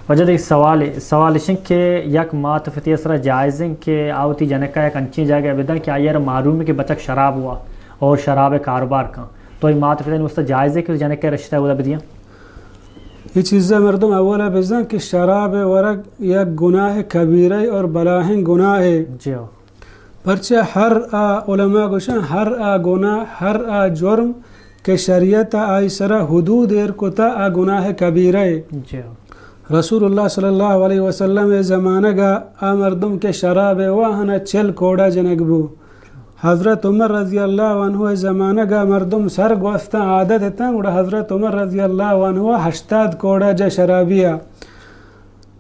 واجہ، دگہ سوالے، سوال اش انت کہ یک مات پتے ء سرا جائز انت کہ آ وتی جنک ء یک انچیں جاگہ ء بدنت کہ آئی ء را معلوم انت کہ بچک شراب وا اور شراب ء کاروبار کن، تو اے مات پتانی واسطہ جائز انت کہ جنک ء رشتہ اودا بدیاں؟ اے چیز ء مردم اول ء بزانت کہ شراب ء ورگ یک گناہ کبیرہ اور بلاہیں گناہے۔ جی ہو۔ پرچہ ہر آ، علماء گوشن، ہر آ گناہ، ہر آ جرم کہ شریعت ء آئی سرا حدود ایر کتا، آ گناہ کبیرہ ء۔ جی۔ رسول اللہ صلی اللہ علیہ وسلم ء زمانگ ء آ مردم کہ شراب ء واہن ء چل کوڑا جنگ بو۔ حضرت عمر رضی اللہ عنہ ء زمانگ ء مردم سر گوستاں عادت اتاں، گڑا حضرت عمر رضی اللہ عنہ ء ہشتاد کوڑا جا شرابی ء۔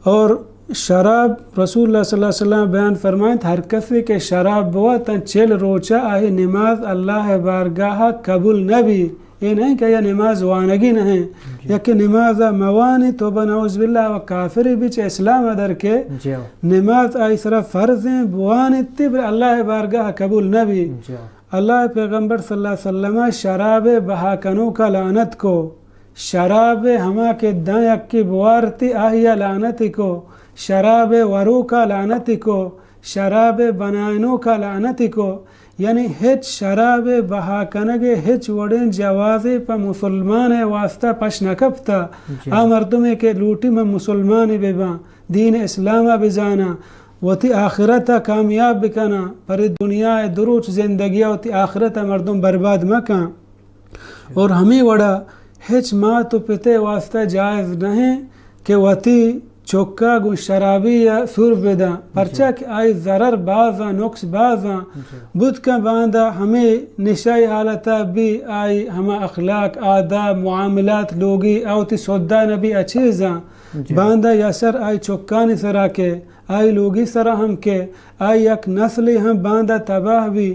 اور شراب، رسول اللہ صلی اللہ علیہ وسلم بیان فرمائنت، ہر کسے کہ شراب بوا تاں چل روچا آہی نماز اللہ بارگاہ قبول نبی۔ اے نہیں کہ یا نماز وانگی نہیں، جی۔ یا کہ نماز موانی توبہ نعوذ باللہ و کافر بچ اسلام در کے، جی۔ نماز آئی سرا فرض ہیں، بوانی تب اللہ بارگاہ قبول نبی۔ جی۔ اللہ پیغمبر صلی اللہ علیہ وسلم شراب بہا کنوکا لعنت کو۔ شراب ہما کہ داں یکے بوارتی آہیا لعنتی کو، شراب وروکا لعنتی کو، شراب بنائنوکا لعنتی کو۔ یعنی ہچ شراب بہا کنگ ہچ وڑیں جوازے پہ مسلمان واسطہ پش نہ کپتا۔ جی۔ آ مردمے کہ لوٹی من مسلمانی بباں، دین اسلام بزاناں، وتی آخرت کامیاب بکناں، پر دنیا دو روچ زندگی وتی آخرت مردم برباد مکن۔ اور ہمے وڑا ہچ مات و پتے واسطہ جائز نہیں کہ وتی چکا گوں شرابی یا سور بداں، پرچا کہ آئی ضرر بازاں، نقص بازاں۔ جی۔ بوت کن باندا ہمے نشہ حالتا بھی آئی ہما اخلاق، آداب، معاملات، لوگی او تی سودا نبی اچیزاں۔ جی۔ باندا یا سر آئی چکانی سرا کہ آئی لوگی سرا ہم کہ آئی یک نسلی ہم باندا تباہ بی۔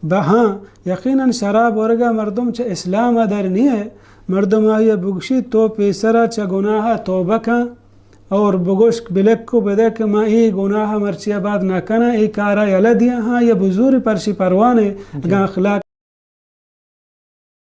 بہاں یقیناً شراب ورگا مردم چہ اسلام در نیے۔ مردم آئی بگشی تو پیسرا چہ گناہ توبہ کن اور بگوش بلک و بدے کہ من اے گناہ مرچی بعد نہ کناں، اے کارا یلہ دیاں ہاں یا بزور پرشی پروانے۔ جی۔ اگاں اخلاق